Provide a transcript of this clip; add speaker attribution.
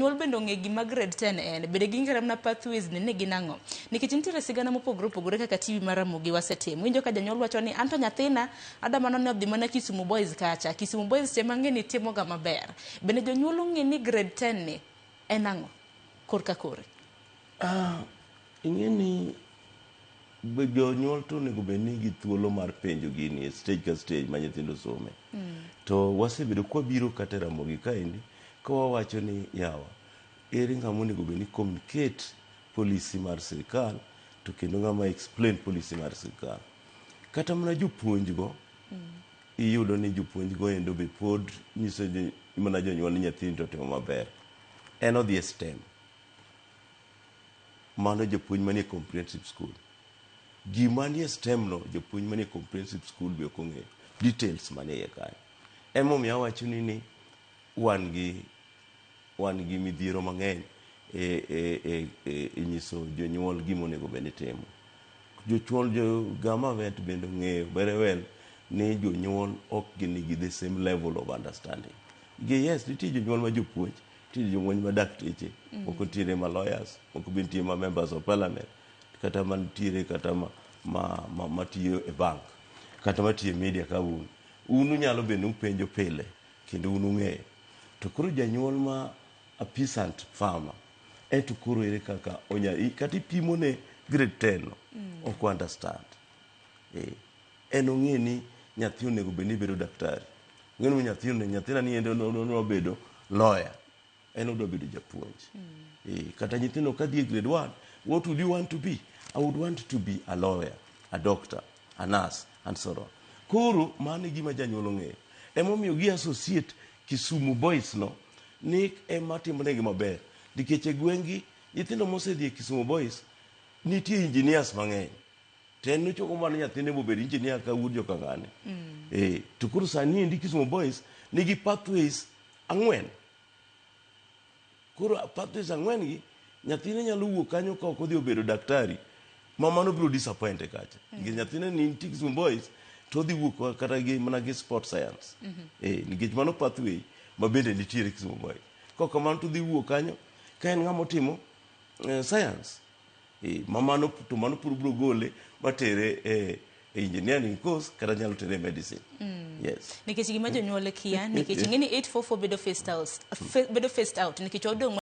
Speaker 1: Jonyuol bende ong'e gima grade 10 en, bende ging'e kata mana pathways ni ni gin ang'o. Nikech nitiere sigana mopogore opogore kaka TV mar Ramogi wasetimo. Iwinjo ka janyuol wacho ni anto nyathina ada mana ni odhi mana Kisumu Boys kacha. Kisumu Boys cha ema ang'e ni timoga maber. Bende jonyuol ong'e ni grade 10 ni en ang'o korka kore?
Speaker 2: Ah, ing'e ni jonyuol to onego bed ni gi thuolo mar penjo gini e stage ka stage ma nyithindo some. To wasebedo kwabiro kata e Ramogi kaendi ka wawacho ni yawa, ere ng'ama onego bed ni communicate policy mar sirikal to kendo ng'ama explain policy mar sirikal. Kata mana jopuonj go, iyudo ni jopuonj go endo be pod nyiso mana jonyuol ni nyathini to otimo maber. En odhi e STEM. Mano japuonj manie comprehensive school. Gima nie STEM no, japuonj manie comprehensive school be ok ong'eyo. Details manie iye kanyo. Emomiyo awacho ni wan gi midhiero mang'eny e nyiso jonyuol gima onego bed ni timo. Jochuol jo government bende ong'eyo very well ni jonyuol ok gin gi the same level of understanding. Gi yes, nitie jonyuol ma jopuonj, nitie jonyuol ma dakteche, moko nitiere ma lawyers, moko be nitie ma members of parliament, kata mantiere kata ma matiyo e bank, kata matiyo e media ka un. Un unyalo bende upenjo pile kendo un ung'eyo. To koro janyuol ma a peasant farmer, en to koro ere kaka onya kata ipimo ne grade 10 no, ok understand. En ong'e ni nyathi onego bed ni bedo daktari. Ong'e ni nyathi nyathina ni endo odwa bedo lawyer. En odwa bedo japuonj. Kata nyithindo ka dhi e grade 1, what would you want to be? I would want to be a lawyer, a doctor, a nurse, and so on. Koro mano e gima janyuol ong'eyo. Emomiyo gi associate Kisumu Boys no ni ema timonegi maber. Nikech e gweng'gi nyithindo mosedhi e Kisumu Boys nitie engineers mang'eny. To en nochopo mana nyathine bobed engineer ka wuod jokang'ane. To koro sani endi Kisumu Boys nigi pathways ang'wen. Koro pathways ang'wen gi nyathine nyalo wuok kanyo ka ok odhi obedo daktari ma mano biro disappoint kacha. Nikech nyathine ni nitie Kisumu Boys to odhi wuok kata gi mana gi sport science. Nikech mano pathway ma bende nitiere Kisumu Boys. Kok kamano to odhi wuok kanyo ka en ng'ama otimo science. Ma mano to mano pur biro gole matere e engineering course kata nyalo tere e medicine. Yes.
Speaker 1: Nikech gima jonyuol kia, nikech ing'e ni 844 bedo phased out, bedo phased out nikech wadong'